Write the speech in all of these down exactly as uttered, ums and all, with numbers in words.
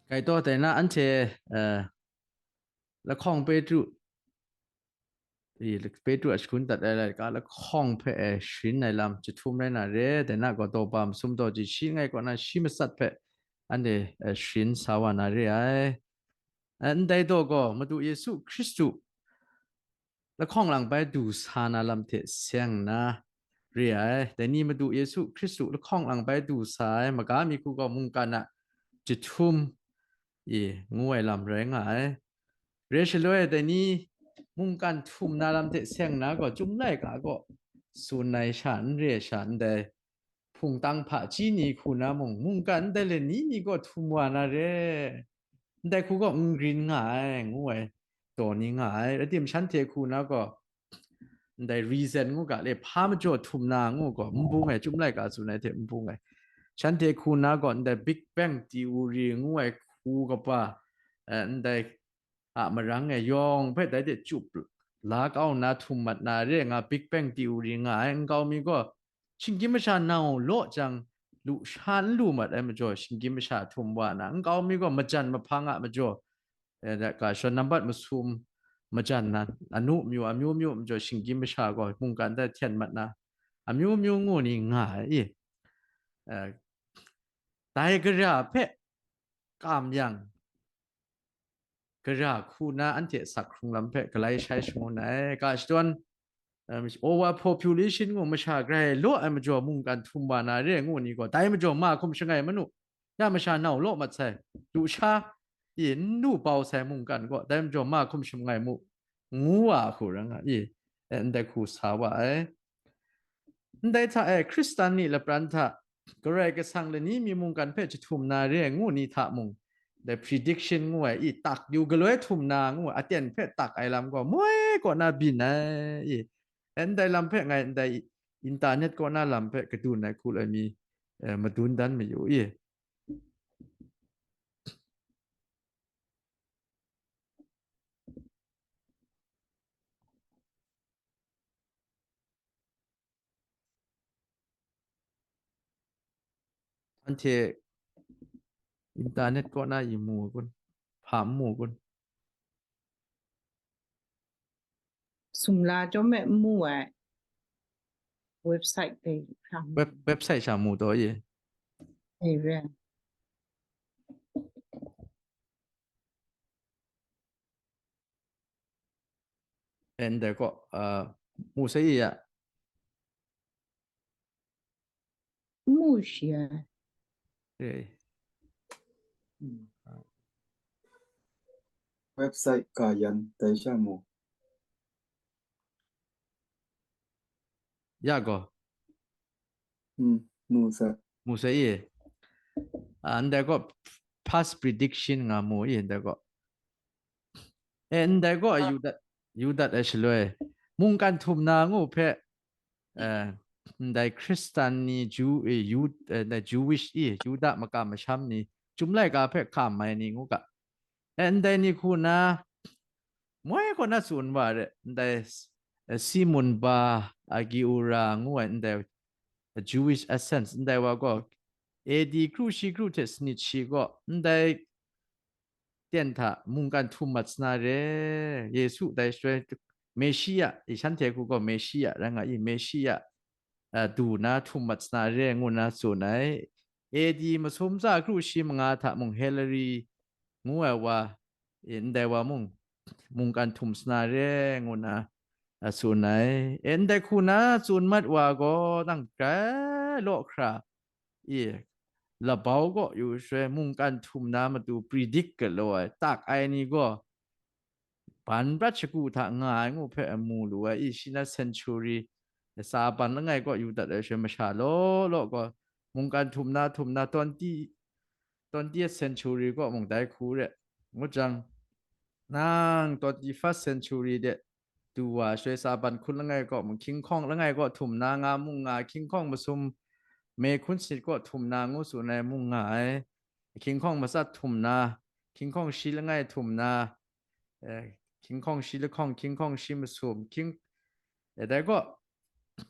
Gai taw, dai na anhte, eh, lahkawng Petru, i, Petru a shagun dat ai laika lahkawng hpe, eh, sharin ai lam jahtum rai na re, dai na gaw daw ba masum daw ji shi langai kaw na shi matsat hpe anhte, eh, sharin sa wa na re ai. Eh, ndai daw gaw Madu Yesu Hkristu lahkawng lang bai du sa na lam hte seng nna re ai. Dai ni Madu Yesu Hkristu lahkawng lang bai du sa ai maga mi hku gaw mungkan a jahtum i ngu ai lam rai nga ai. Re shaloi, dai ni mungkan htum na lam hte seng na gaw, Chyum laika gaw tsun ai sha n re ai sha ndai, hpung tang hpaji ni hku na mung, mungkan ndai lani ni gaw htum wa na re, ndai hku gaw n grin nga ai, ngu ai daw ni nga ai. Rai tim, shanhte hku na gaw, ndai reason ngu ga le, hpa majaw htum na ngu gaw n bung ai, Chyum laika tsun ai hte n bung ai. Shanhte hku na gaw ndai Big Bang theory ngu ai hku kaba, eh, ndai a marang e yawng hpe dai hte chyup la kau nna htum mat na re nga, Big Bang theory nga ai nkau mi gaw, shinggyim masha nau law jang, lu sha n lu mat ai majaw, shinggyim masha htum wa na, nkau mi gaw majan mahpang a majaw, eh, da, ga shon nambat masum majan na, anu myu, amyu myu majaw, shinggyim masha gaw mungkan hta hten mat na, amyu myu ngu ni nga ai, i. Eh, dai gara hpe kam yang, gara hku na anhte sak hkrung lam hpe galai shai shangun ai. Ga shadawn, um, overpopulation ngu masha grai law ai majaw mungkan htum wa na re ngu ni gaw, dai majaw ma hkum shangai manu, ya masha nau law mat sai, lu sha, i n lu bau sai mungkan gaw, dai majaw ma hkum shangai mu, ngu wa hku rai nga, i, e, ndai hku sa wa ai. Ndai hta e, Hkristan ni lapran hta, Karai Kasang lani mi mungkan hpe jahtum na re ai ngu ni hta mung, dai prediction ngu ai, i, tak yu galoi htum na ngu ai, aten hpe tak ai lam gaw moi kaw na byin ai, i, ndai lam hpe ngai ndai internet kaw na lam hpe kadun ai hku lai mi, eh, madun dan mayu, i. Anhte internet kaw na i mu kun, hpa n mu kun? Sumla chyawm e n mu ai. Website hpe hkra mu. Web-, website sha mu taw ye. Amen. And dai kaw, uh, mu sai ya. Mu shi ai. Eh. Mm. Website ka yan dai sha mu. Ya gaw. Mm, mu sai. Mu sai i. Ah, ndai gaw past prediction nga mu i ndai gaw. Eh, ndai gaw yu dat, yu dat ai shaloi, mungkan htum na ngu hpe, eh, ndai Hkristan ni, Ju, eh, Yu, eh, ndai Jewish i, Yuda makam masham ni, Chyum laika hpe hkam ai ni ngu ga. Eh, ndai ni hku na, moi kaw na tsun wa re, ndai, eh, Simon Bar, Agiura ngu ai ndai, eh, Jewish Athens, ndai wa gaw, A D kru shi kru hte sanit shi gaw, ndai ten hta mungkan htum mat sa na re, Yesu dai shaloi, Meshia, i shanhte hku gaw Meshia rai nga i, Meshia, a, du na htum mat sa na re ngu na tsun ai. A D masum tsa kru shi manga hta mung Hilary ngu ai wa, i, ndai wa mung mungkan htum sa na re ngu na, a, tsun ai. E, ndai hku na tsun mat wa gaw, nang grai law hkra, i, labau kaw yu shaloi mungkan htum na matu predict galaw ai, tak ai ni gaw, ban prat shagu hta nga ai ngu hpe mu lu ai, i, shi na century, tsa ban langai kaw yu dat ai shaloi masha law law gaw, mungkan htum na, htum na, twenty, twentieth century kaw mung dai hku re, ngut jang, nang twenty-first century de du wa shaloi, tsa ban hkun langai kaw mung, hkying hkawng langai kaw htum na nga mung nga, hkying hkawng masum, me hkun sanit kaw htum na ngu tsun ai mung nga ai, hkying hkawng matsat htum na, hkying hkawng shi langai htum na, eh, hkying hkawng shi lahkawng, hkying hkawng shi masum, hkying, eh, dai kaw,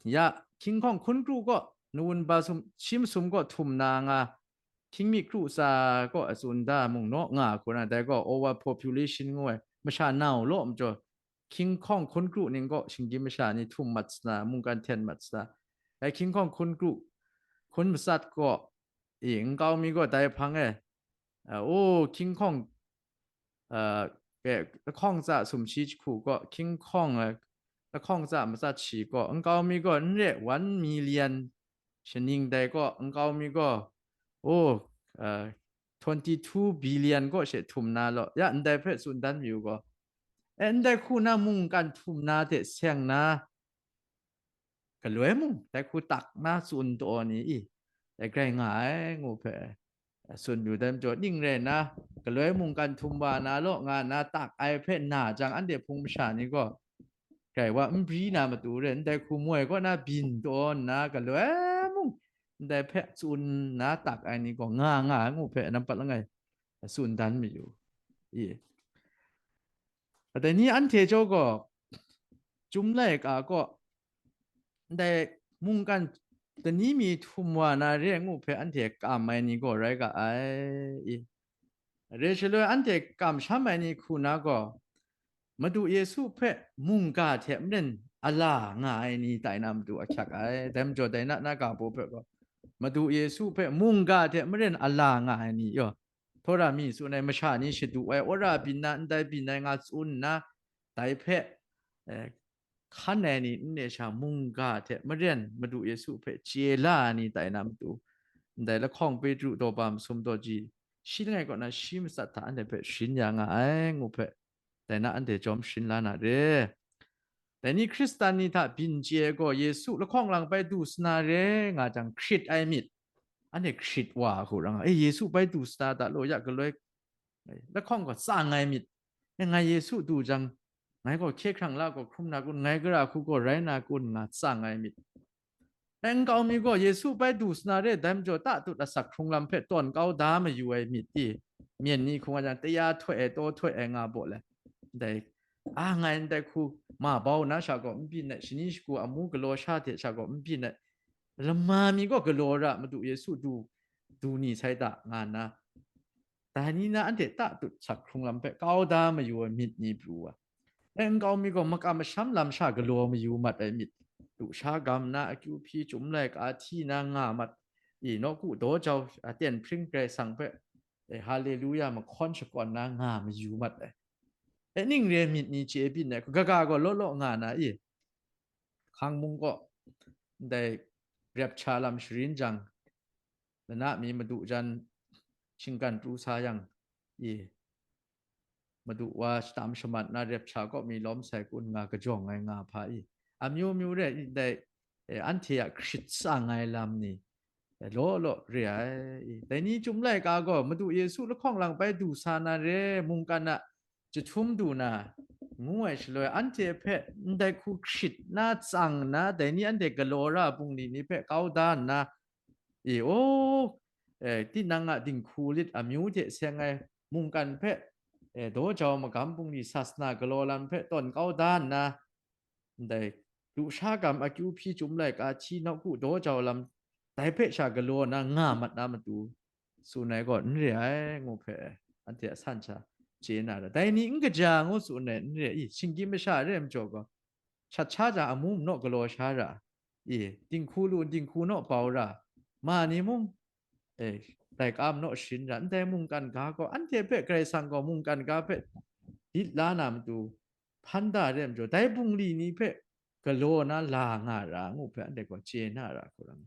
ya, hkying hkawng hkun kru kaw, nawun ba sum, shi masum kaw htum na nga, Tingmik kru tsa kaw a tsun da mung naw nga hku na, dai gaw overpopulation ngu ai, masha nau law majaw, King Kong hkun kru ning kaw shinggyim masha ni htum mat sa na, mungkan hten mat sa na. Dai King Kong hkun kru, hkun matsat kaw, i, nkau mi gaw dai hpang e, a, o, King Kong, a, ke, lahkawng tsa sumshi jahku kaw, King Kong, a, lahkawng tsa matsat shi kaw, nkau mi gaw n re one million shaning dai kaw, nkau mi gaw, o, a, twenty-two billion kaw she htum na law, ya ndai hpe tsun dan mayu gaw, e, ndai hku na mungkan htum na hte seng na, galoi mung dai hku tak na tsun taw ni i, dai grai nga ai ngu hpe tsun yu dan majaw, ning rai na, galoi mungkan htum wa na law nga na tak ai hpe na jang, anhte hpung masha ni gaw, grai wa n bri na matu re, ndai hku moi kaw na byin taw nna, galoi mung ndai hpe tsun na tak ai ni gaw nga nga ai ngu hpe nampat langai tsun dan mayu i. Dai ni anhte jaw gaw, Chyum laika kaw, ndai mungkan dani mi htum wa na re ngu hpe anhte kam ai ni gaw rai ga ai i. Re shaloi anhte kamsham ai ni hku na gaw, Madu Yesu hpe mungga hte maren a la nga ai ni tai na matu ahkyak ai. Dai majaw, dai na na ga baw hpe gaw, Madu Yesu hpe mungga hte maren a la nga ai ni yaw, Tora mi tsun ai masha ni shadu ai, wora byin na, ndai byin ai nga tsun nna, dai hpe, eh, hkan ai ni nne sha mungga hte maren Madu Yesu hpe chye la ai ni tai na matu, ndai lahkawng Petru daw ba masum daw ji, shi langai kaw na shi matsat hta anhte hpe sharin ya nga ai ngu hpe, dai na anhte jawm sharin la na re. Dai ni Hkristan ni hta byin chye ai gaw, Yesu lahkawng lang bai du sa na re nga jang, hkrit ai myit, anhte hkrit wa hku rang, e, Yesu bai du sa na ta law, ya galoi lahkawng gaw tsang ai myit, e, ngai Yesu du jang, ngai gaw hkye hkrang la gaw hkrum na kun, ngai gara hku gaw rai na kun nga tsang ai myit. E, nkau mi gaw Yesu bai du sa na re, dai majaw tatut asak hkrung lam hpe tawn kau da mayu ai myit i, myen ni hkung a jang, taya htoi ai, taw htoi ai nga baw le, ndai, a, ngai ndai hku ma bau na sha gaw n byin ai, shani shagu amu galaw sha hte sha gaw n byin ai, lama mi gaw galaw ra, Madu Yesu du, du ni sai ta nga nna, dai ni na anhte tatut sak hkrung lam hpe kau da mayu ai myit ni pru ai. E, nkau mi gaw makam masham lam sha galaw mayu mat ai myit, lusha gam na, akyu hpyi chyum laika hti na nga mat i, nawku daw jau aten hpring Karai Kasang hpe, e, Haleluya mahkawn shakawn na nga mayu mat ai. E, ning re myit ni chye byin ai, kaga gaw law law nga na i, hkang mung kaw ndai rapture lam sharin jang, lana mi madu jan shinggan pru sa yang i, madu wa shatam shamat na rapture kaw mi lawm sai kun nga kajawng ai nga hpa i, amyu myu re i, ndai, e, anhte a hkrit tsang ai lam ni, e, law law re ai i. Dai ni Chyum laika gaw Madu Yesu lahkawng lang bai du sa na re, mungkan a jahtum du na, ngu ai shaloi, anhte hpe ndai hku hkrit na tsang nna, dai ni anhte galaw ra bungli ni hpe kau da nna, e, o, e, tinang a dinghku lit amyu hte seng ai mungkan hpe, e, daw jau magam bungli sasana galaw lam hpe tawn kau da nna, ndai lusha gam akyu hpyi chyum laika hti nawku daw jau lam, dai hpe sha galaw na nga mat na matu, tsun ai gaw n re ai ngu hpe, anhte a san sha chye na ra. Dai ni n kaja ngu tsun ai n re i, shinggyim masha re ai majaw gaw, shat sha jang amu manaw galaw sha ra i, dinghku lu dinghku naw bau ra, ma ni mung, e, laika manaw sharin ra, ndai mungkan ga gaw, anhte hpe Karai Kasang gaw mungkan ga hpe dit la na matu, hpan da re ai majaw, dai bungli ni hpe galaw na la nga ra ngu hpe anhte gaw chye na ra hku ram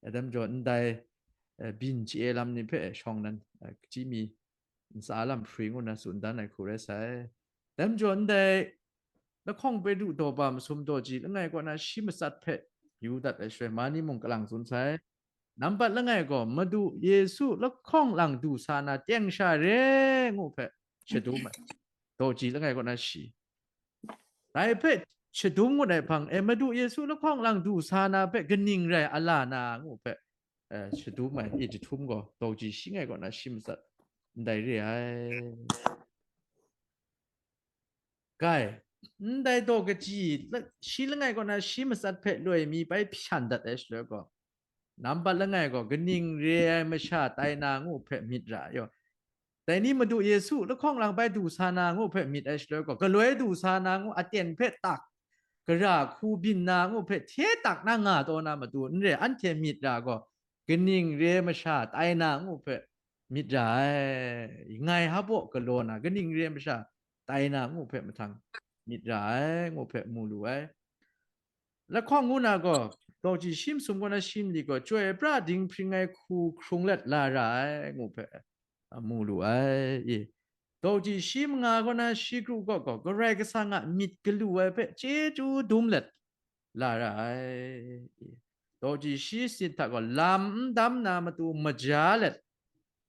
ai. Dai majaw, ndai, e, byin chye lam ni hpe shawng nan, e, kaji mi ntsa lam hpri ngu na tsun dan ai hku rai sai. Dai majaw, ndai lahkawng Petru daw ba masum daw ji langai kaw na shi matsat hpe yu dat ai shaloi, ma ni mung kalang tsun sai. Nampat langai gaw, Madu Yesu lahkawng lang du sa na teng sha re ngu hpe shadum ai. Daw ji langai kaw na shi. Dai hpe shadum ngut ai hpang e, Madu Yesu lahkawng lang du sa na hpe kaning rai a la na ngu hpe, e, shadum ai i jahtum gaw, daw ji shi ngai kaw na shi matsat ndai re ai. Gai, ndai daw kaji la-, shi langai kaw na shi matsat hpe loi mi bai hpyan dat ai shaloi gaw, Nampat langai gaw, kaning re ai masha tai na ngu hpe myit ra ai. Dai ni Madu Yesu lahkawng lang bai du sa na ngu hpe myit ai shaloi gaw, galoi du sa na ngu aten hpe tak, gara hku byin na ngu hpe hte tak na nga taw na matu n re, anhte myit ra gaw, kaning re masha tai na ngu hpe myit ra ai. Ngai hpa galaw na, kaning re masha tai na ngu hpe mahtang myit ra ai, ngu hpe mu lu ai. Lahkawng ngu na gaw, dawji shi masum kaw na shi mali gaw, chyoi pra dinghpring ai hku hkrung let la ra ai, ngu hpe, a, mu lu ai. I, dawji shi manga kaw na shi kru kaw gaw, Karai Kasang a myit galu ai hpe chyeju dum let la ra ai. I, dawji shi sanit hta gaw, lam n dam na matu maja let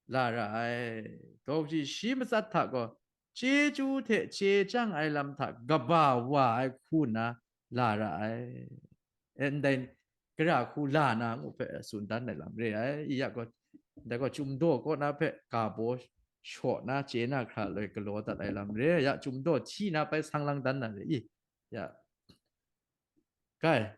la ra ai. Dawji shi matsat hta gaw, chyeju hte chye chyang ai lam hta kaba wa ai hku nna la ra ai. E, ndai gara hku la na ngu hpe tsun dan ai lam re ai. I ya gaw, ndai gaw, Chyum daw kaw na hpe ga baw shaw na, chye na hkra loi galaw dat ai lam re ai. Ya, Chyum daw hti na bai sang lang dan na re i. Ya, kai,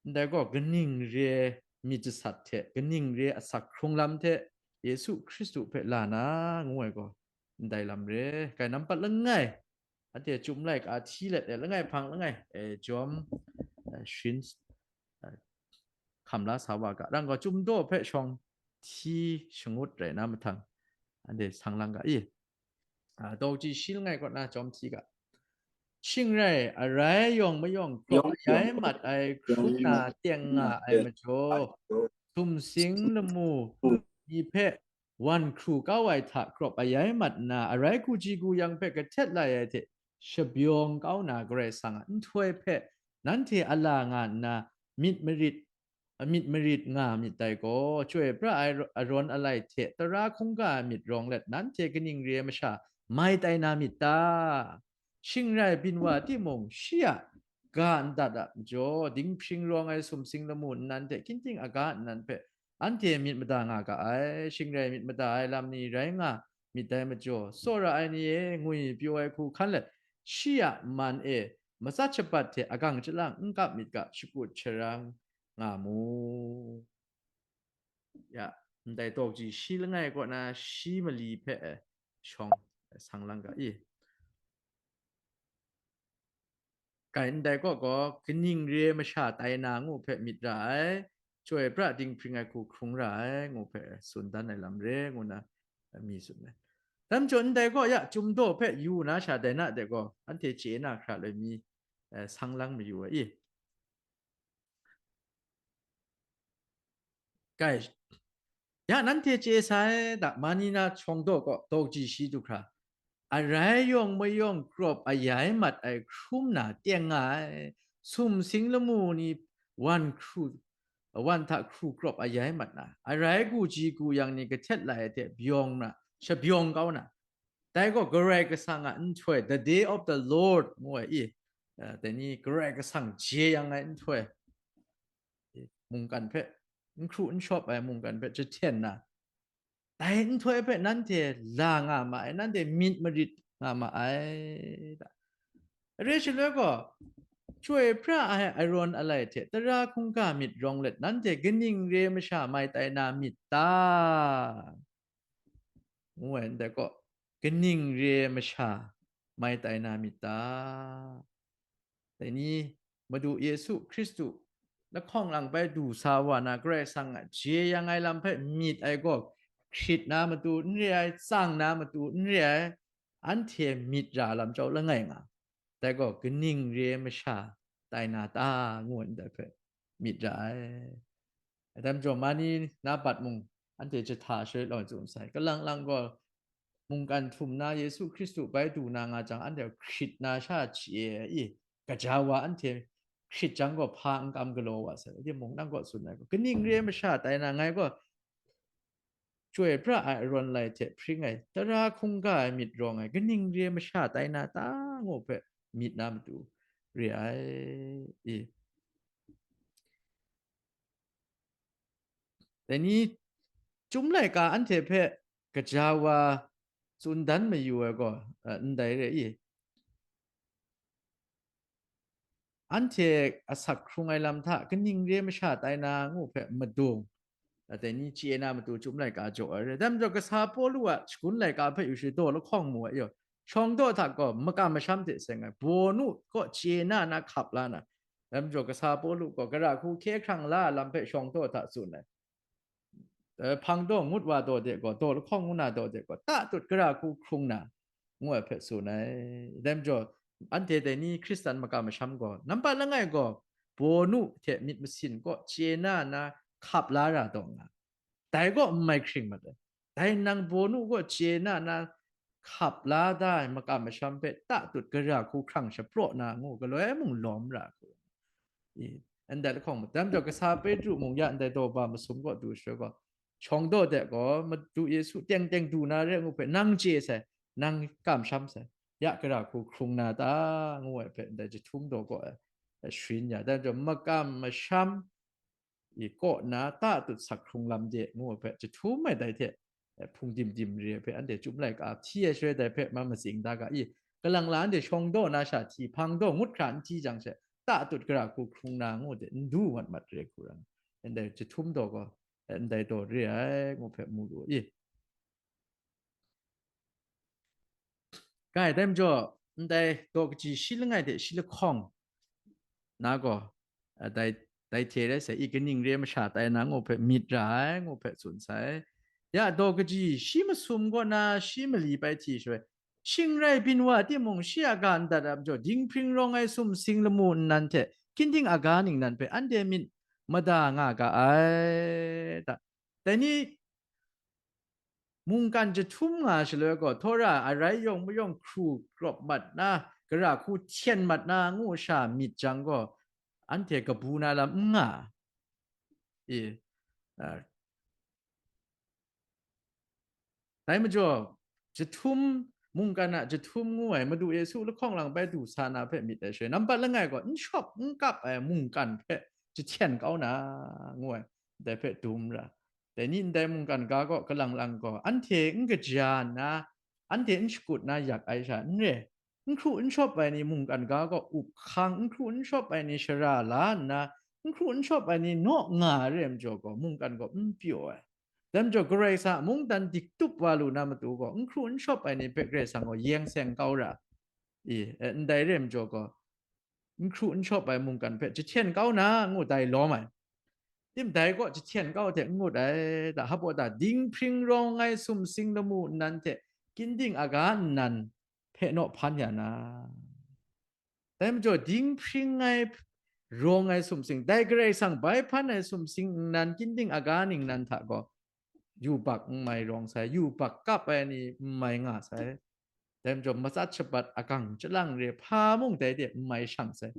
ndai gaw, kaning re myit jasat hte, kaning re asak hkrung lam hte Yesu Hkristu hpe la na, ngu ai gaw, ndai lam re. Kai, nampat langai, anhte Chyum laika hti let e, langai hpang langai, e, jawm, e, shin, e, hkam la sa wa ga, rang gaw, Chyum daw hpe shawng hti shangut rai na mahtang, anhte sang lang ga i. A, dawji shi langai kaw na jawm hti ga. Shing rai, arai yawng mayawng hkrawp ayai mat ai hkrum na teng nga ai majaw, sumsing lamu ni hpe wan hkru kau ai hta hkrawp ayai mat nna, arai gu ji gu yang hpe kahtet lai ai hte shabawng kau na Karai Kasang a nhtoi hpe nanhte a la nga nna, myit marit, myit marit nga myit dai gaw, chyoi pra ai arawn alai hte tara hkungga ai myit rawng let, nanhte kaning re ai masha mai tai na myit ta? Shing rai byin wa timung, shi a ga ndat a majaw, dinghpring rawng ai sumsing lamu nnan hte hkying ting aga nnan hpe anhte myit mada nga ga ai. Shing rai myit mada ai lam ni rai nga myit dai majaw, tsawra ai ni e, ngwi pyaw ai hku hkan let, shi a man e matsat shabat hte agang chyalang n kap myit ga, shakut sharang nga mu. Ya, ndai dawji shi langai kaw na shi mali hpe, e, shawng, e, sang lang ga i. Kai, ndai kaw gaw, kaning re masha tai na ngu hpe myit ra ai, chyoi pra dinghpring ai hku hkrung ra ai, ngu hpe tsun dan ai lam re, ngu na, e, mi tsun ai. Dai majaw ndai kaw ya, Chyum daw hpe yu na sha dai na de gaw, anhte chye na hkra loi mi, e, sang lang mayu ai i. Kai, ya nanhte chye sai da, mani na shawng daw kaw dawji shi du hkra, arai yawng mayawng hkrawp ayai mat ai hkrum na teng nga ai, sumsing lamu ni wan hkru, wan hta hkru hkrawp ayai mat na, arai gu ji gu yang ni kahtet lai ai hte bawng na, shabawng kau na, dai gaw Karai Kasang a nhtoi, the day of the Lord, ngu ai i, e, dai ni Karai Kasang je yang ai nhtoi, e, mungkan hpe n hkru n shawp ai mungkan hpe jahten na, dai nhtoi hpe nanhte la nga ma ai, nanhte myit marit nga ma ai. Re shaloi gaw, chyoi pra ai arawn alai hte tara hkungga myit rawng let, nanhte kaning re masha mai tai na myit ta? Ngu ai ndai kaw, kaning re masha mai tai na myit ta? Dai ni, Madu Yesu Hkristu lahkawng lang bai du sa wa na, Karai Kasang a je yang ai lam hpe myit ai gaw, hkrit na matu n re ai, tsang na matu n re ai, anhte myit ra lam jau langai nga. Dai gaw, kaning re masha tai na ta, ngu ndai hpe myit ra ai. Dai majaw, mani na bat mung, anhte jahta sharit law tsun sai. Kalang lang gaw, mungkan htum na Yesu Hkristu bai du na nga jang, anhte hkrit na sha chye i, gaja wa anhte hkrit jang gaw, hpa n kam galaw wa sai. Timung nang kaw tsun ai gaw, kaning re masha tai na, ngai gaw, chyoi pra ai arawn lai hte hpring ai, tara hkungga ai myit rawng ai, kaning re masha tai na ta, ngu hpe myit na matu re ai i. Dai ni, Chyum laika anhte hpe gaja wa tsun dan mayu ai gaw, eh, ndai re i. Anhte asak hkrung ai lam hta kaning re masha tai na ngu hpe madung, dai ni chye na matu chyum laika jaw ai re. Dai majaw, kasa Pawlu a shagun laika hpe yu shi daw lahkawng mu ai yaw, shawng daw hta gaw makam masham hte seng ai, bawnu kaw chye na na hkap la na, dai majaw, kasa Pawlu gaw gara hku hkye hkrang la ai lam hpe shawng daw hta tsun ai. Eh, hpang daw ngut wa daw de gaw, daw lahkawng ngut na daw de gaw, ta tut gara hku hkrung na, ngu ai hpe tsun ai. Dai majaw, anhte dai ni Hkristan makam masham gaw, nampat langai gaw, bawnu hte myit masin kaw chye na na hkap la ra taw nga, dai gaw n mai hkring mat ai. Dai nang bawnu kaw chye na na hkap la da ai makam masham hpe ta tut gara hku hkrang shapraw na ngu galoi mung lawm ra hku. I, ndai lahkawng, dai majaw, kasa Petru mung ya ndai daw ba masum kaw du shaloi gaw, shawng daw de gaw, Madu Yesu teng teng du na re ngu hpe nang chye sai, nang kamsham sai, ya gara hku hkrung na ta, ngu ai hpe ndai jahtum daw kaw ai, eh, sharin ya. Dai majaw, makam masham i kaw na ta tut sak hkrung lam de, ngu ai hpe jahtum ai dai hte, eh, hpung dim dim re ai hpe anhte chyum laika hti ai shaloi, dai hpe ma matsing da ga i, kalang la anhte shawng daw na sha hti, hpang daw ngut hkra n hti jang she, ta tut gara hku hkrung na ngu de, n du mat mat re hku ran, ndai jahtum daw gaw, eh, ndai daw re ai, ngu hpe mu lu i. Kai, dai majaw, ndai daw kaji shi langai hte shi lahkawng na gaw, a, dai, dai hte rai sai, i kaning re masha tai na ngu hpe myit ra ai, ngu hpe tsun sai. Ya daw kaji shi masum kaw na shi mali bai hti shaloi, shing rai byin wa timung, shi a ga ndat a majaw, dinghpring rawng ai sumsing lamu nnan hte, ginding aga ningnan hpe anhte myit mada nga ga ai. Da, dai ni mungkan jahtum nga shaloi gaw, Tora arai yawng mayawng hkru grawp mat na, gara hku hten mat na ngu sha myit jang gaw, anhte kabu na lam n nga. E, a, dai majaw, jahtum, mungkan a jahtum ngu ai Madu Yesu lahkawng lang bai du sa na hpe myit ai shaloi, nampat langai gaw n shawp n kap ai mungkan hpe jahten kau na, ngu ai, dai hpe dum ra. Dai ni ndai mungkan ga gaw kalang lang gaw, anhte n kaja nna, anhte n shakut na yak ai sha n re. N hkru n shawp ai ni mungkan ga gaw up hkang, n hkru n shawp ai ni shara la nna, n hkru n shawp ai ni naw nga ai re ai majaw gaw, mungkan gaw n pyaw ai. Dai majaw, Karai Kasang a mungdan diktup wa lu na matu gaw, n hkru n shawp ai ni hpe Karai Kasang gaw yeng seng kau ra. I, e, ndai re ai majaw gaw, n hkru n shawp ai mungkan hpe jahten kau na, ngu dai lawm ai. Tim dai gaw jahten kau hte n ngut ai, da, hpaw da, dinghpring rawng ai sumsing lamu nnan hte ginding aga nnan hpe naw hpan ya na. Dai majaw, dinghpring ai, rawng ai sumsing, dai Karai Kasang bai hpan ai sumsing nnan, ginding aga ningnan hta gaw, yubak n mai rawng sai, yubak kap ai ni n mai nga sai. Dai majaw, matsat shabat agang chyalang re hpa mung dai de n mai shang sai.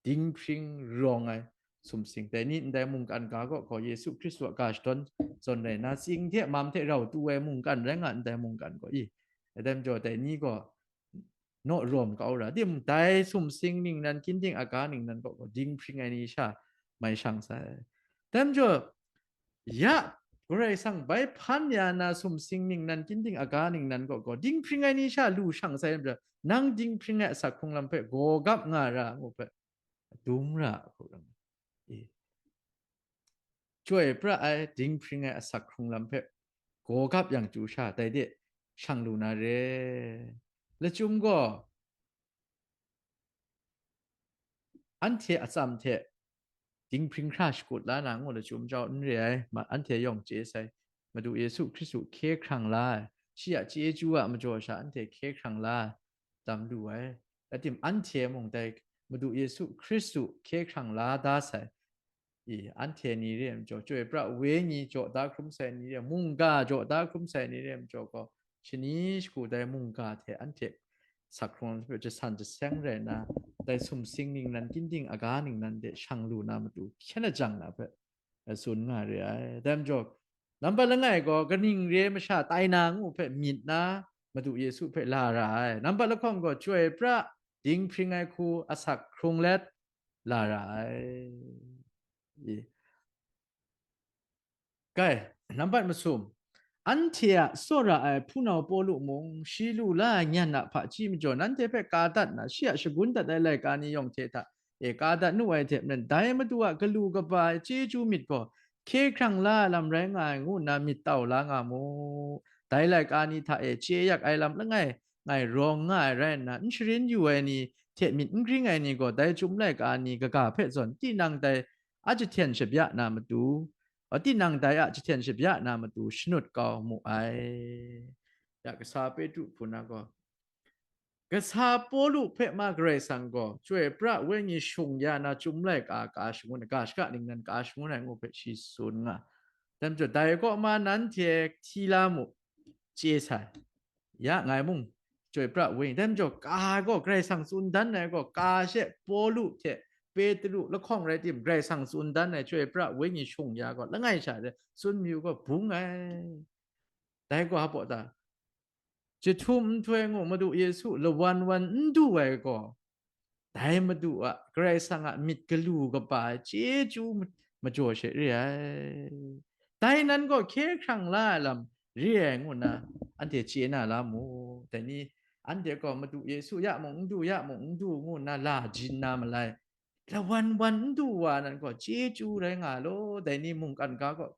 Dinghpring rawng ai sumsing, dai ni ndai mungkan ga gaw, gaw Yesu Hkristu a ga shadawn zawn rai na, tsing hte mam hte rau tu ai mungkan rai nga, ndai mungkan gaw i. Dai majaw, dai ni gaw naw rawm kau ra. Tim dai sumsing ningnan, ginding aga ningnan gaw, gaw dinghpring ai ni sha mai shang sai. Dai majaw, ya Karai Kasang bai hpan ya na sumsing ningnan, ginding aga ningnan gaw, gaw dinghpring ai ni sha lu shang sai majaw, nang dinghpring ai asak hkrung lam hpe gawgap nga ra, ngu hpe dum ra, hku ram. E, chyoi pra ai, dinghpring ai asak hkrung lam hpe gawgap yang chyu sha, dai de shang lu na re. Lachyum gaw, anhte atsam hte dinghpring hkra shakut la na ngu lachyum jau n re ai, ma, anhte yawng chye sai, Madu Yesu Hkristu hkye hkrang la ai, shi a chyeju a majaw sha anhte hkye hkrang la ai, tam lu ai. Atim anhte mung dai Madu Yesu Hkristu hkye hkrang la da sai. I, anhte ni re ai majaw, chyoi pra wenyi jaw da hkrum sai ni re, mungga jaw da hkrum sai ni re ai majaw gaw, shani shagu dai mungga hte anhte sak hkrung hpe jasan jaseng rai nna, dai sumsing ningnan, ginding aga ningnan de shang lu na matu hkyen ajang na hpe, eh, tsun nga re ai. Dai majaw, nambat langai gaw kaning re masha tai na ngu hpe myit na, Madu Yesu hpe la ra ai. Nambat lahkawng gaw chyoi pra dinghpring ai hku asak hkrung let la ra ai. I. Kai, nambat masum, anhte a tsawra ai hpunau Pawlu mung, shi lu la ai nyan a hpaji majaw nanhte hpe ka dat nna, shi a shagun dat ai laika ni yawng hte hta e ka dat nu ai hte maren, dai Madu a galu kaba ai chyeju myit gaw hkye hkrang la ai lam rai nga ai ngu nna myit tau la nga mu. Dai laika ni hta e chye yak ai lam langai ngai rawng nga ai rai nna, n sharin yu ai ni hte myit n gring ai ni gaw dai chyum laika ni kaga hpe zawn tinang dai a jahten shabya na matu, tinang dai a jahten shabya na matu shanut kau mu ai. Ya kasa Petru hpun na gaw, kasa Pawlu hpe ma Karai Kasang gaw Chyoi Pra Wenyi shung ya na, chyum laika ka shangun, ga shaka ningnan ka shangun ai ngu hpe shi tsun nga. Dai majaw, dai kaw ma nanhte hti la mu, chye sai. Ya ngai mung Chyoi Pra Wenyi, dai majaw, ka gaw Karai Kasang tsun dan ai gaw, ka she Pawlu hte Petru lahkawng rai tim, Karai Kasang tsun dan ai Chyoi Pra Wenyi shung ya gaw, langai sha de tsun mayu gaw bung ai. Dai gaw hpa ta? Jahtum nhtoi ngu Madu Yesu lawan wan n du ai gaw, dai Madu a Karai Kasang a myit galu kaba ai chyeju ma-, majaw she re ai. Dai nan gaw hkye hkrang la ai lam re ai ngu nna anhte chye na la mu. Dai ni, anhte gaw Madu Yesu ya mung n du, ya mung n du ngu nna la jin na malai. Lawan wan n du wa nan gaw chyeju rai nga law, dai ni mungkan ga gaw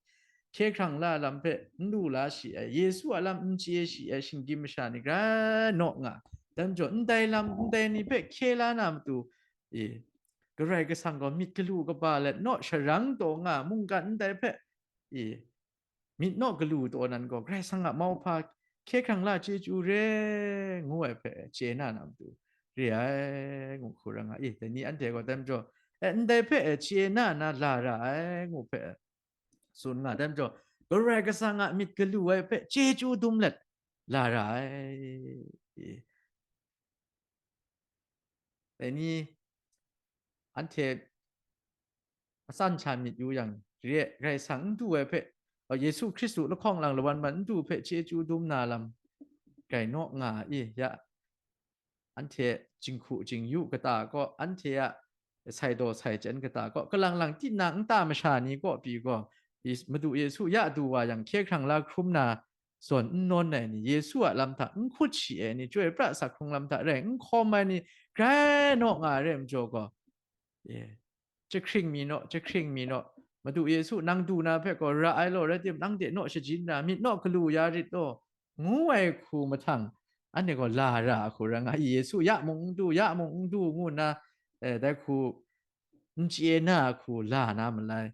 hkye hkrang la lam hpe n lu la shi ai, Yesu a lam n chye shi ai shinggyim masha ni grai naw nga. Dai majaw, ndai lam, ndai ni hpe hkye la na matu, e, Karai Kasang gaw myit galu kaba let naw sharang taw nga, mungkan ndai hpe, e, myit naw galu taw nan gaw, Karai Kasang a mauhpa hkye hkrang la chyeju re ngu ai hpe chye na na matu re ai, ngu hku ra nga i. Dai ni anhte gaw dai majaw, e, ndai hpe e chye na na la ra ai, ngu hpe tsun nga. Dai majaw, Karai Kasang a myit galu ai hpe chyeju dum let la ra ai. Dai ni anhte matsan sha myit yu yang, re ai, Karai Kasang n du ai hpe, Yesu Hkristu lahkawng lang lawan man n du hpe chyeju dum na lam grai naw nga i, ya, anhte jinghku jingyu kata kaw, anhte a sai daw sai chyen kata kaw, kalang lang tinang nta masha ni kaw pyi gaw, Yes-, Madu Yesu ya du wa yang, hkye hkrang la hkrum na zawn n nawn ai ni, Yesu a lam hta n hkut shi ai ni, Chyoi Pra Sak Hkrung lam hta rai n hkawm ai ni, grai naw nga ai re ai majaw gaw, e, jahkring mi naw, jahkring mi naw, Madu Yesu, nang du na hpe gaw ra ai law, rai timung, nang de naw shajin na, myit naw galu ya rit law, ngu ai hku mahtang, anhte gaw la ra hku ra nga, Yesu ya mung n du, ya mung n du ngu nna, e, dai hku n chye na hku la na malai.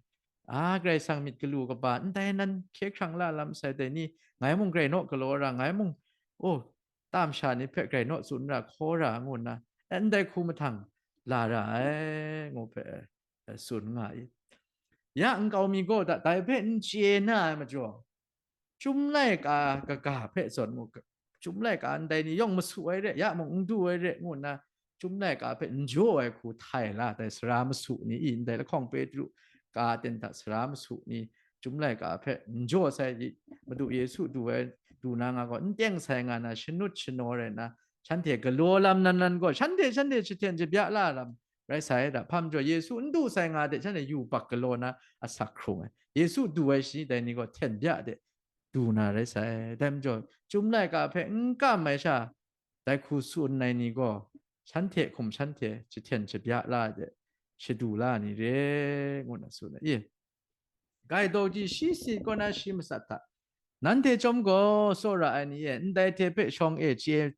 A, Karai Kasang myit galu kaba, ndai nan hkye hkrang la lam sai, dai ni, ngai mung grai naw galaw ra, ngai mung, oh, tam sha ni hpe grai naw tsun ra, hkaw ra, ngu nna, e, ndai hku mahtang la ra ai, ngu hpe, e, tsun nga i. Ya nkau mi gaw da, dai hpe n chye na ai majaw, Chyum laika kaga hpe zawn mu, chyum laika ndai ni yawng masu ai re, ya mung n du ai re, ngu nna, chyum laika hpe n jaw ai hku htai la, dai sara masu ni i, ndai lahkawng Petru ka ten hta sara masu ni, chyum laika hpe n jaw sai, Madu Yesu du ai, du na nga gaw, n teng sai nga na, shanut shanaw rai na, shanhte galaw lam nan nan gaw, shanhte, shanhte jahten jabya la lam, rai sai da, hpa majaw Yesu n du sai nga de, shanhte yubak galaw na asak hkrung ai. Yesu du ai shi dai ni gaw hten bya de du na rai sai. Dai majaw, chyum laika hpe n kam ai sha, dai hku tsun ai ni gaw, shanhte hkum shanhte jahten jabya la ai de, shadu la ai ni re, ngu na tsun ai. I, Gai daw ji shi si kaw na shi matsat hta, nanhte chyawm gaw, tsawra ai ni e, ndai hte hpe shawng e chye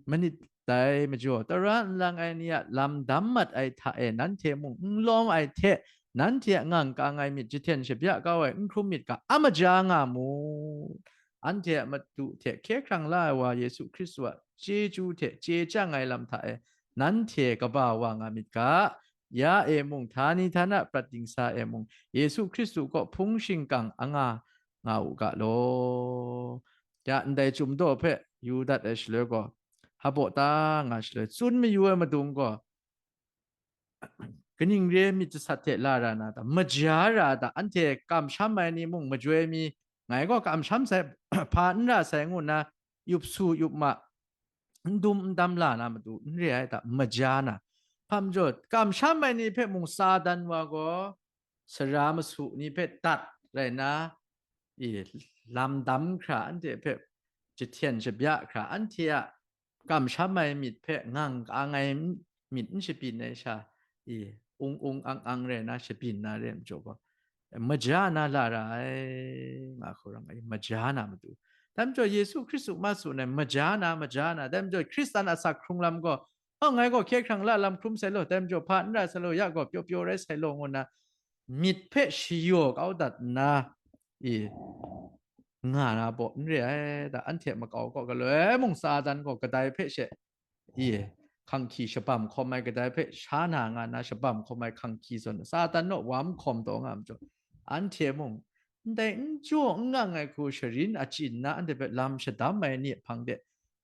manit dai majaw, tara nlang ai ni a lam dam mat ai hta e, nanhte mung n lawm ai hte, nanhte a ngang kang ai myit jahten shabya kau ai n hkrum myit ga, a maja nga mu. Anhte a Madu hte hkye hkrang la ai wa Yesu Hkristu a chyeju hte chye chyang ai lam hta e, nanhte kaba wa nga myit ga, ya e mung, htani htana prat dingsa e mung, Yesu Hkristu kaw hpung shingkang anga nga u ga law. Ya ndai chyum daw hpe yu dat ai shaloi gaw, hpa baw ta nga shaloi, tsun mayu ai madung gaw, kaning re myit jasat hte la ra na ta, maja ra ta, anhte kamsham ai ni mung majoi mi, ngai gaw kamsham sai, hpa n ra sai ngu nna, yup su yup ma, n dum n dam la na matu n re ai ta, maja na. Hpa majaw, kamsham ai ni hpe mung sa dan wa gaw, sara masu ni hpe dat rai na, i, lam dam hkra, anhte hpe jahten shabya hkra, anhte a kamsham ai myit hpe ngang kang ai myit n shabyin ai sha, i, ung ung ang ang rai na shabyin na re ai majaw gaw, maja na la ra ai, nga hku rang ai, maja na matu. Dai majaw Yesu Hkristu ma tsun ai, maja na, maja na, dai majaw Hkristan asak hkrung lam gaw, oh, ngai gaw hkye hkrang la lam hkrum sai law, dai majaw hpa n ra sai law, ya gaw pyaw pyaw rai sai law, ngu nna myit hpe shayaw kau dat nna, i, nga na baw n re ai, da, anhte makau kaw galoi mung Satan gaw kadai hpe she, i, hkanghki shabam hkawm ai kadai hpe sha na nga na shabam hkawm ai hkanghki zawn Satan naw wa n hkawm taw nga majaw, anhte mung ndai n jaw n ngang ai hku sharin achyin na anhte hpe lam shadam ai ni hpang de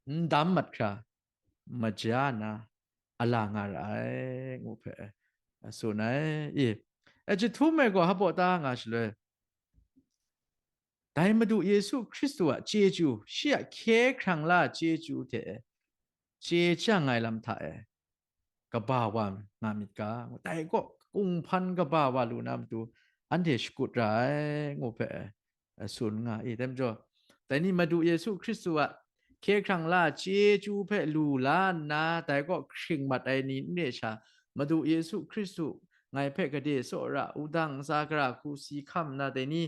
n dam mat hkra, maja na a la nga ra ai, ngu hpe, a tsun ai. I, e, jahtum e gaw hpa ta nga shaloi, dai Madu Yesu Hkristu a chyeju, shi a hkye hkrang la chyeju hte chye chyang ai lam hta e kaba wa nga myit ga, dai kaw kunghpan kaba wa lu na matu anhte shakut ra ai, ngu hpe, a tsun nga i. Dai majaw, dai ni Madu Yesu Hkristu a hkye hkrang la chyeju hpe lu la nna, dai kaw hkring mat ai ni n re sha, Madu Yesu Hkristu ngai hpe gade tsawra, wudang ntsa gara hku si hkam nna, dai ni,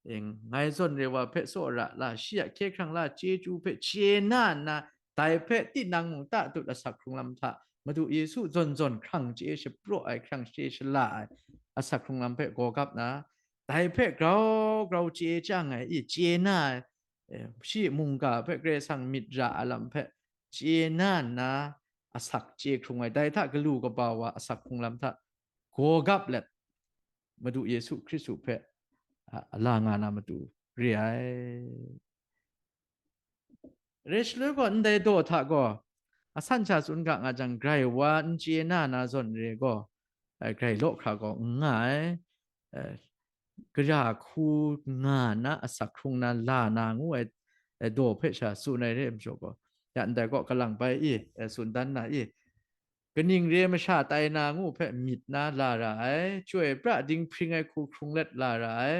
e, ngai zawn re wa hpe tsawra la, shi a hkye hkrang la chyeju hpe chye na nna, dai hpe tinang mung tatut asak hkrung lam hta, Madu Yesu zawn zawn hkrang chye shapraw ai, hkrang chye shala ai asak hkrung lam hpe gaw gap na, dai hpe grau grau chye chyang ai, i, chye na ai, e, shi mungga hpe Karai Kasang myit ra ai lam hpe chye na nna, asak chye hkrung ai, dai hta galu kaba wa asak hkrung lam hta gaw gap let, Madu Yesu Hkristu hpe, a, a la nga na matu re ai. Re shaloi gaw, ndai daw hta gaw, asan sha tsun ga nga jang, grai wa n chye na na zawn re gaw, e, grai law hkra gaw n nga ai, e, gara hku nga na asak hkrung na la na ngu ai, e, daw hpe sha tsun ai re ai majaw gaw, ya ndai kaw kalang bai i, e, tsun dan na i, kaning re masha tai na ngu hpe myit na la ra ai, chyoi pra dinghpring ai hku hkrung let la ra ai,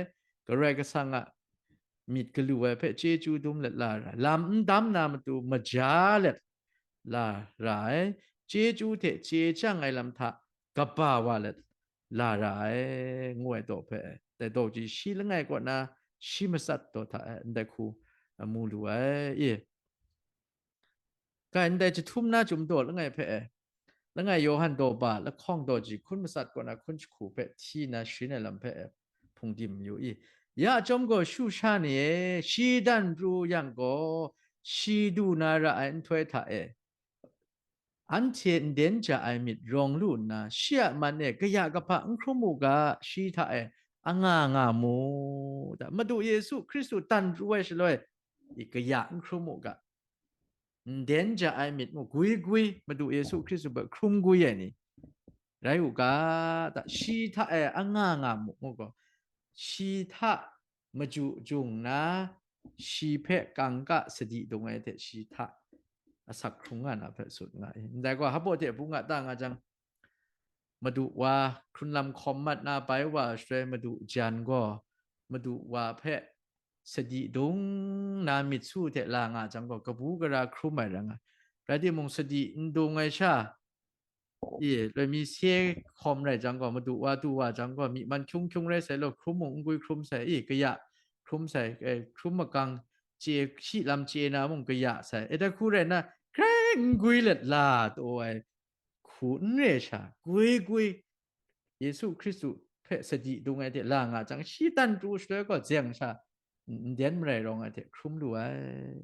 Karai Kasang a myit galu ai hpe chyeju dum let la ra ai, lam n dam na matu maja let la ra ai, chyeju hte chye chyang ai lam hta kaba wa let la ra ai, ngu ai daw hpe, dai daw ji shi langai kaw na shi matsat daw hta e ndai hku mu lu ai. I, Kai ndai jahtum na chyum daw langai hpe e, langai Yawhan daw ba lahkawng daw ji hkun matsat kaw na hkun jahku hpe hti na sharin ai lam hpe e hpung dim yu i. Ya chyawm gaw, Shusha ni e, shi dan pru yang gaw, shi du na ra ai nhtoi hta e, anhte nden ja ai myit rawng lu nna, shi a man e kaya kahpa n hkrum u ga, shi hta e anga nga mu. Da, Madu Yesu Hkristu dan pru ai shaloi, i kaya n hkrum u ga, nden ja ai myit mung gwi gwi, Madu Yesu Hkristu hpe hkrum gwi ai ni rai u ga, da, shi hta e anga nga mu, ngu gaw, shi hta maju jung na, shi hpe kangka sadi dung ai hte shi hta asak hkrung nga na hpe tsun nga i. Ndai gaw, hpaw hte bung a ta nga jang, Madu wa hkrun lam hkawm mat na bai wa shaloi, Madu jan gaw, Madu wa hpe sadi dung na myit su hte la nga jang gaw, kabu gara hkrum ai rai nga. Rai timung, sadi n dung ai sha, i, loi mi se hkawm rai jang gaw, Madu wa du wa jang gaw, myi man hkyung hkyung rai sai law, hkrum mung n gwi hkrum sai, i, kaya hkrum sai, e, hkrum makang chye, shi lam chye na mung kaya sai. E, dai hku rai nna, grai n gwi let la taw ai hku n re sha, gwi gwi Yesu Hkristu hpe sadi dung ai hte la nga jang, shi dan pru shaloi gaw, zeng sha n-, nden marai rawng ai hte hkrum lu ai.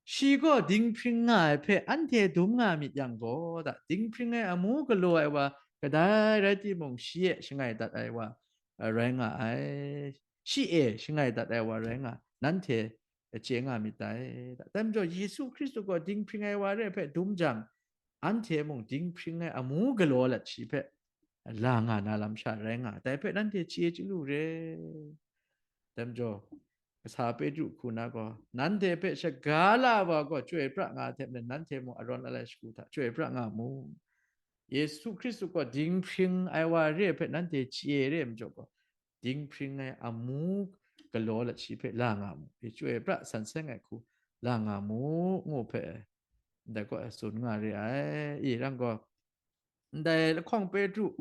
Shi gaw dinghpring nga ai hpe anhte dum nga myit yang gaw, da, dinghpring ai amu galaw ai wa kadai rai timung, shi e shangai dat ai wa, a, rai nga ai. Shi e shangai dat ai wa rai nga, nanhte chye nga myit dai. Da, dai majaw, Yesu Hkristu gaw dinghpring ai wa re hpe dum jang, anhte mung dinghpring ai amu galaw let shi hpe la nga na lam sha rai nga, dai hpe nanhte chye chyalu re. Dai majaw, kasa Petru hku na gaw, nanhte hpe shaga la ai wa gaw chyoi pra nga ai hte maren, nanhte mung arawn alai shagu hta chyoi pra nga mu. Yesu Hkristu gaw dinghpring ai wa re hpe nanhte chye re ai majaw gaw, dinghpring ai amu galaw let shi hpe la nga mu, i, chyoi pra san seng ai hku la nga mu, ngu hpe ndai kaw tsun nga re ai. I, rang gaw, ndai lahkawng Petru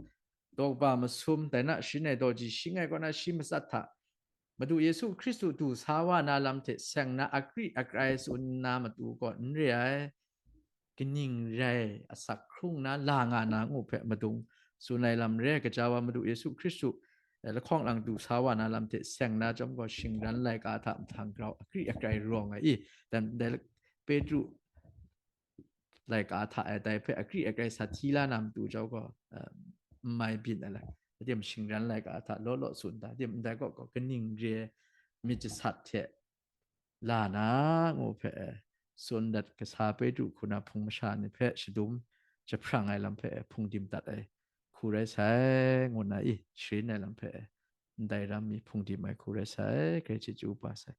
daw kaba masum, dai na sharin ai daw ji shing ai kaw na shi matsat hta, Madu Yesu Hkristu du sa wa na lam hte seng na akri akrai tsun na matu kaw n re ai, kaning rai asak hkrung na la nga na ngu hpe madung tsun ai lam re ai, gaja wa Madu Yesu Hkristu, eh, lahkawng lang du sa wa na lam hte seng na chyawm gaw shingran laika hta mahtang grau akri akrai rawng ai i, dan dai Petru laika hta e dai hpe akri akrai sa hti la na matu jau gaw, eh, n mai byin ai lai. Adim shingran laika hta law law tsun ta, adim ndai kaw gaw kaning re myit jasat hte la na ngu hpe, eh, tsun dat kasa Petru hku na hpung masha ni hpe shadum jahprang ai lam hpe, eh, hpung dim dat ai hku rai sai, ngu na i sharin ai lam hpe, eh, ndai ram mi hpung dim ai hku rai sai, grai chyeju pa sai.